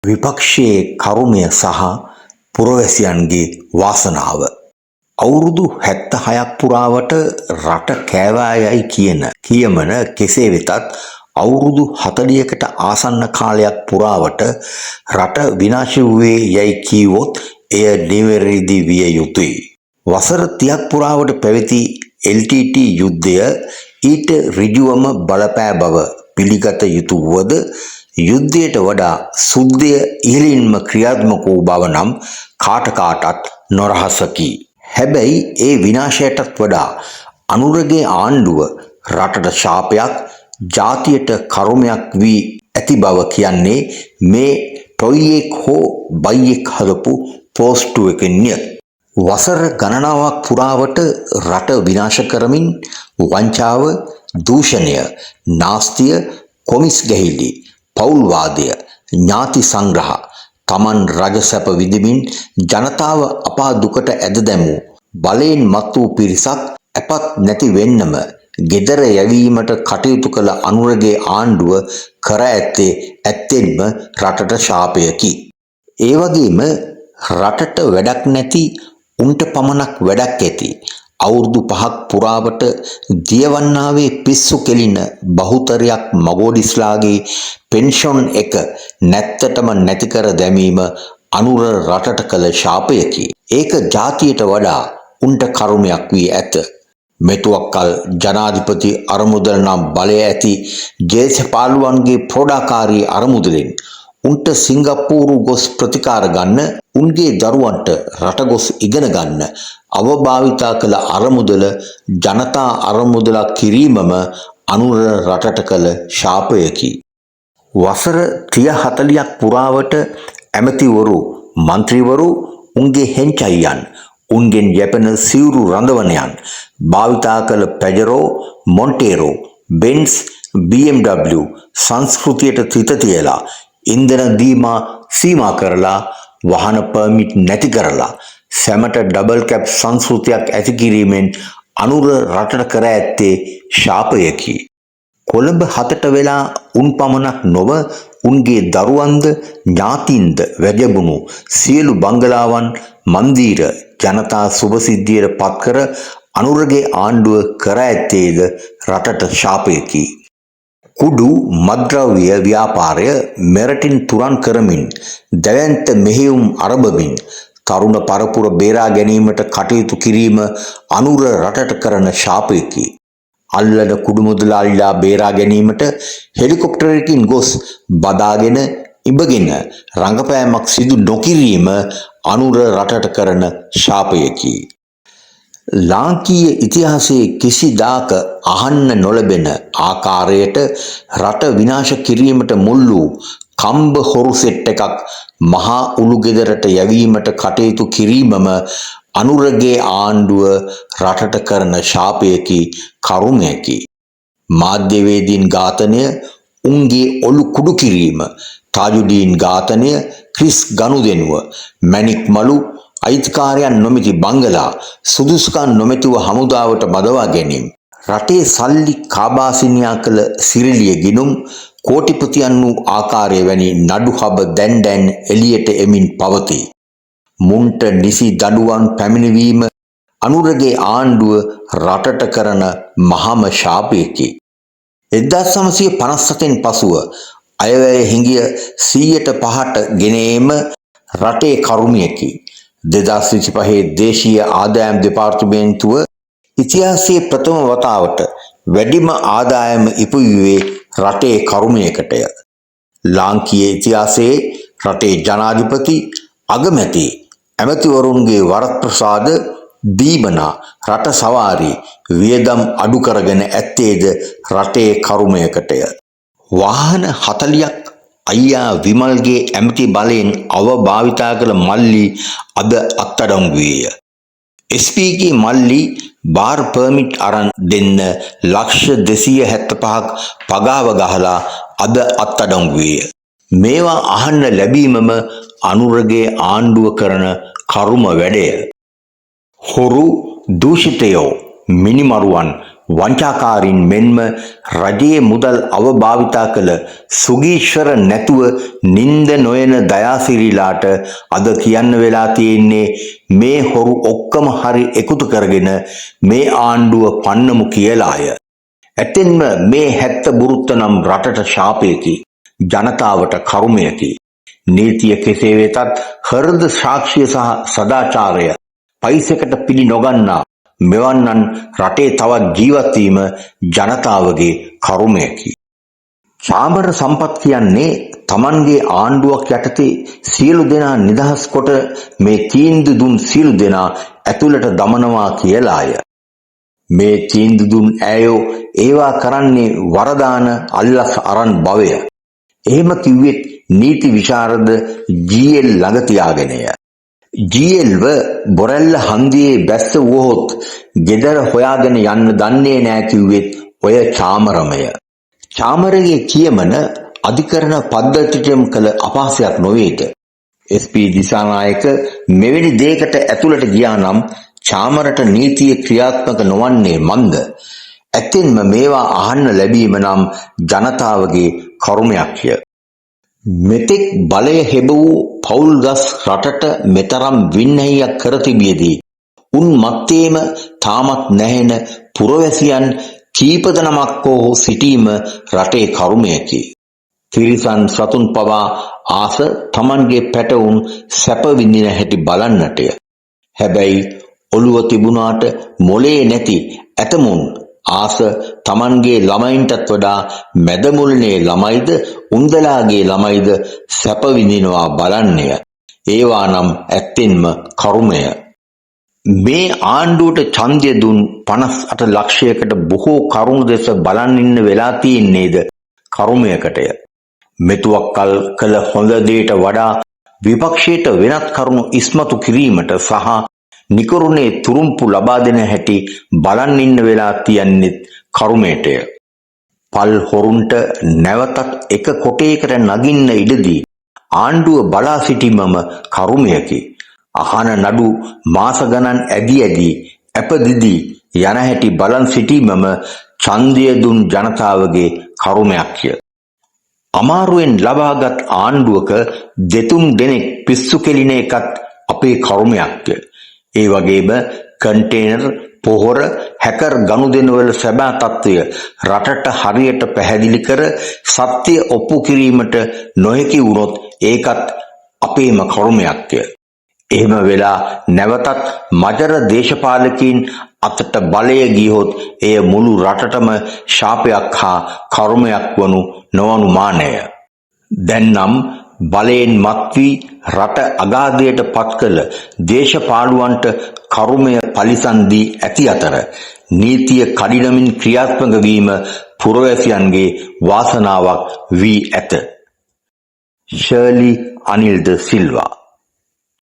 විපක්ෂයේ කරුමය සහ පුරවැසියන්ගේ වාසනාව. අවුරුදු 76ක් පුරාවට රට කෑවා යයි කියන කියමන කෙසේ වෙතත්, අවුරුදු 40කට ආසන්න කාලයක් පුරාවට රට විනාශ වූයේ යැයි කීවොත් එය නිවැරදි විය යුතුයි. වසර 30ක් පුරාවට පැවති LTT යුද්ධය ඊට ඍජුවම බලපෑ බව පිළිගත යුතු වුවද, යුද්ධයට වඩා සුද්ධය ඉහළින්ම ක්‍රියාත්මක වූ බව නම් කාට කාටත් නොරහසකි. හැබැයි ඒ විනාශයටත් වඩා අනුරගේ ආණ්ඩුව රටට ශාපයක්, ජාතියට කරුමයක් වී ඇති බව කියන්නේ මේ ටොයියෙක් හෝ බයියෙක් හදපු පෝස්ටුවකින්ය. වසර ගණනාවක් පුරාවට රට විනාශ කරමින් වංචාව, දූෂණය, නාස්තිය, කොමිස් ගැහිලි, පවුල්වාදය, ඥාති සංග්‍රහ, තමන් රජ සැප විඳිමින් ජනතාව අපා දුකට ඇද දැමූ බලයෙන් මත් වූ පිරිසක් ඇපත් නැති වෙන්නම ගෙදර යැවීමට කටයුතු කළ අනුරගේ ආණ්ඩුව කර ඇත්තේ ඇත්තෙන්ම රටට ශාපයකි. ඒ වගේම රටට වැඩක් නැති උන්ට පමණක් වැඩක් ඇති, අවුරුදු 5ක් පුරාවට දියවන්නාවේ පිස්සු කෙලින බහුතරයක් මගෝඩිස්ලාගේ පෙන්ෂන් එක නැත්තටම නැති කර දැමීම අනුර රටට කළ ශාපයකි. ඒක ජාතියට වඩා උන්ට කරුමයක් වී ඇත. මෙතුවක් කල් ජනාධිපති අරමුදල් නම් බලය ඇති ජේසපාලුවන්ගේ ප්‍රෝඩාකාරී අරමුදලෙන් උන්ට සිංගප්පූරු ගොස් ප්‍රතිකාර ගන්න, උන්ගේ දරුවන්ට රට ගොස් ඉගෙන ගන්න අවභාවිතා කළ අරමුදල ජනතා අරමුදලක් කිරීමම අනුර රටට කළ ශාපයකි. වසර 30 40ක් පුරාවට ඇමතිවරු, මන්ත්‍රීවරු, උන්ගේ හෙංචයියන්, උන්ගෙන් යැපෙන සිවුරු රඳවනයන් භාවිතා කළ පැජරෝ, මොන්ටේරෝ, බෙන්ස්, BMW සංස්කෘතියට තිත තියලා, ඉන්ධන දීමා සීමා කරලා, වාහන පර්මිට් නැති කරලා, සැමට ඩබල් කැබ් සංස්කෘතියක් ඇති කිරීමෙන් අනුර රටට කර ඇත්තේ ශාපයකි. කොළඹ හතට වෙලා උන් පමණක් නොව උන්ගේ දරුවන්ද ඥාතීන්ද වැජඹුණු සියලු බංගලාවන්, මන්දීර ජනතා සුභසිද්ධියට පත්කර අනුරගේ ආණ්ඩුව කර ඇත්තේද රටට ශාපයකි. කුඩු මත්ද්‍රව්‍ය ව්‍යාපාරය මෙරටින් තුරන් කරමින් දැවැන්ත මෙහෙයුම් අරඹමින් තරුණ පරපුර බේරා ගැනීමට කටයුතු කිරීම අනුර රටට කරන ශාපයකි. අල්ලන කුඩු මුදලාලිලා බේරා ගැනීමට හෙලිකොප්ටරයකින් ගොස් බදාගෙන ඉඹගෙන රඟපෑමක් සිදු නොකිරීම අනුර රටට කරන ශාපයකි. ලාංකීය ඉතිහාසයේ කිසිදාක අහන්න නොලැබෙන ආකාරයට රට විනාශ කිරීමට මුල් වූ කම්බ හොරු සෙට් එකක් මහා උළුගෙදරට යැවීමට කටයුතු කිරීමම අනුරගේ ආණ්ඩුව රටට කරන ශාපයකි, කරුමයකි. මාධ්‍යවේදීන් ඝාතනය, උන්ගේ ඔලු කුඩු කිරීම, තාජුඩීන් ඝාතනය, ක්‍රිස් ගනුදෙනුව, මැණික් මලු, අයිතිකාරයන් නොමැති බංගලා සුදුසුකම් නොමැතිව හමුදාවට බදවා ගැනීම, රටේ සල්ලි කාබාසිනියා කළ සිරිලිය ගිනුම්, කෝටිපතියන් වූ ආකාරය වැනි නඩු හබ දැන් දැන් එළියට එමින් පවතී. මුන්ට නිසි දඬුවම් පැමිණවීම අනුරගේ ආණ්ඩුව රටට කරන මහම ශාපයකි. 1957න් පසුව අයවැය හිඟය 100ට 5ට ගෙන ඒම රටේ කරුමයකි. 2025 දේශීය ආදායම් දෙපාර්තමේන්තුව ඉතිහාසයේ ප්‍රථම වතාවට වැඩිම ආදායම ඉපයුවේ රටේ කරුමයකටය. ලාංකීය ඉතිහාසයේ රටේ ජනාධිපති, අගමැති, ඇමතිවරුන්ගේ වරප්‍රසාද, දීමනා, රට සවාරි වියදම් අඩු කරගෙන ඇත්තේද රටේ කරුමයකටය. වාහන 40ක් අයියා විමල්ගේ ඇමති බලයෙන් අවභාවිතා කළ මල්ලි අද අත්අඩංගුවේය. එස්.පී.ගේ මල්ලි බාර් පර්මිට් අරන් දෙන්න ලක්ෂ 275ක් පගාව ගහලා අද අත්අඩංගුවේය. මේවා අහන්න ලැබීමම අනුරගේ ආණ්ඩුව කරන කරුම වැඩය. හොරු, දූෂිතයෝ, මිනිමරුවන්, වංචාකාරීන් මෙන්ම රජයේ මුදල් අවභාවිතා කළ සුගීශ්වර නැතුව නින්ද නොයන දයාසිරිලාට අද කියන්න වෙලා තියෙන්නේ මේ හොරු ඔක්කොම හරි එකතු කරගෙන මේ ආණ්ඩුව පන්නමු කියලාය. ඇතෙන්ම මේ හැත්ත බුරුත්ත නම් රටට ශාපයකි. ජනතාවට කරුමයකි. නීතිය කෙසේ වෙතත් හෘද සාක්ෂිය සහ සදාචාරය පයිසකට පිළි නොගන්නා මෙවන්නන් රටේ තවත් ජීවත් වීම ජනතාවගේ කරුමයකි. චාමර සම්පත් කියන්නේ තමන්ගේ ආණ්ඩුවක් යටතේ සියලු දෙනා නිදහස් කොට මේ තීන්දු දුන් සියලු දෙනා ඇතුළට දමනවා කියලාය. මේ තීන්දු දුන් ඈයෝ ඒවා කරන්නේ වරදාන අල්ලස් අරන් බවය. එහෙම කිව්වෙත් නීති විශාරද ජී.එල් ළඟ තියාගෙනය. ජී.එල්ව බොරැල්ල හන්දියේ බැස්ස වුවහොත් ගෙදර හොයාගෙන යන්න දන්නේ නෑ කිව්වෙත් ඔය චාමරමය. චාමරගේ කියමන අධිකරණ පද්ධතියටම කළ අපහාසයක් නොවේද? එස්.පී. දිසානායක මෙවැනි දෙයකට ඇතුළට ගියා නම් චාමරට නීතිය ක්‍රියාත්මක නොවන්නේ මන්ද? ඇත්තෙන්ම මේවා අහන්න ලැබීම නම් ජනතාවගේ කරුමයක්ය. මෙතෙක් බලය හෙබ වූ පවුල් ගස් රටට මෙතරම් වින්නැහියක් කර තිබියදී උන් මත්තේම තාමත් නැහෙන පුරවැසියන් කීප නමක් හෝ සිටීම රටේ කරුමයකි. තිරිසන් සතුන් පවා ආස තමන්ගේ පැටවුන් සැප විඳින හැටි බලන්නටය. හැබැයි ඔළුව තිබුණාට මොලේ නැති ඇතමුන් ආස තමන්ගේ ළමයින්ටත් වඩා මැදමුල්නේ ළමයිද උන්දලාගේ ළමයිද සැප විඳිනවා බලන්නය. ඒවා නම් ඇත්තෙන්ම කරුමය. මේ ආණ්ඩුවට ඡන්දය දුන් 58 ලක්ෂයකට බොහෝ කරුණු දෙස බලන් ඉන්න වෙලා තියෙන්නේද කරුමයකටය. මෙතුවක් කල් කළ හොඳ දේට වඩා විපක්ෂයට වෙනත් කරුණු ඉස්මතු කිරීමට සහ නිකරුණේ තුරුම්පු ලබා දෙන හැටි බලන් ඉන්න වෙලා තියන්නෙත් කරුමයටය. පල් හොරුන්ට නැවතත් එක කොටයකට නගින්න ඉඩදී ආණ්ඩුව බලා සිටීමම කරුමයකි. අහන නඩු මාස ගණන් ඇදි ඇදී ඇප දිදී යන හැටි බලන් සිටීමම ඡන්දය දුන් ජනතාවගේ කරුමයක්ය. අමාරුවෙන් ලබාගත් ආණ්ඩුවක දෙතුන් දෙනෙක් පිස්සු කෙලින එකත් අපේ කරුමයක්ය. ඒ වගේම කන්ටේනර්, පොහොර, හැකර් ගනුදෙනුවල සැබෑ තත්ත්වය රටට හරියට පැහැදිලි කර සත්‍ය ඔප්පු කිරීමට නොහැකි වුණොත් ඒකත් අපේම කරුමයක්ය. එහෙම වෙලා නැවතත් මජර දේශපාලකයින් අතට බලය ගියහොත් එය මුළු රටටම ශාපයක් හා කරුමයක් වනු නොඅනුමානය. දැන් නම් බලයෙන් මත් වී රට අගාධයට පත් කළ දේශපාලුවන්ට කරුමය පලිසන් දී ඇති අතර නීතිය කඩිනමින් ක්‍රියාත්මක වීම පුරවැසියන්ගේ වාසනාවක් වී ඇත. ෂර්ලි අනිල් ද සිල්වා.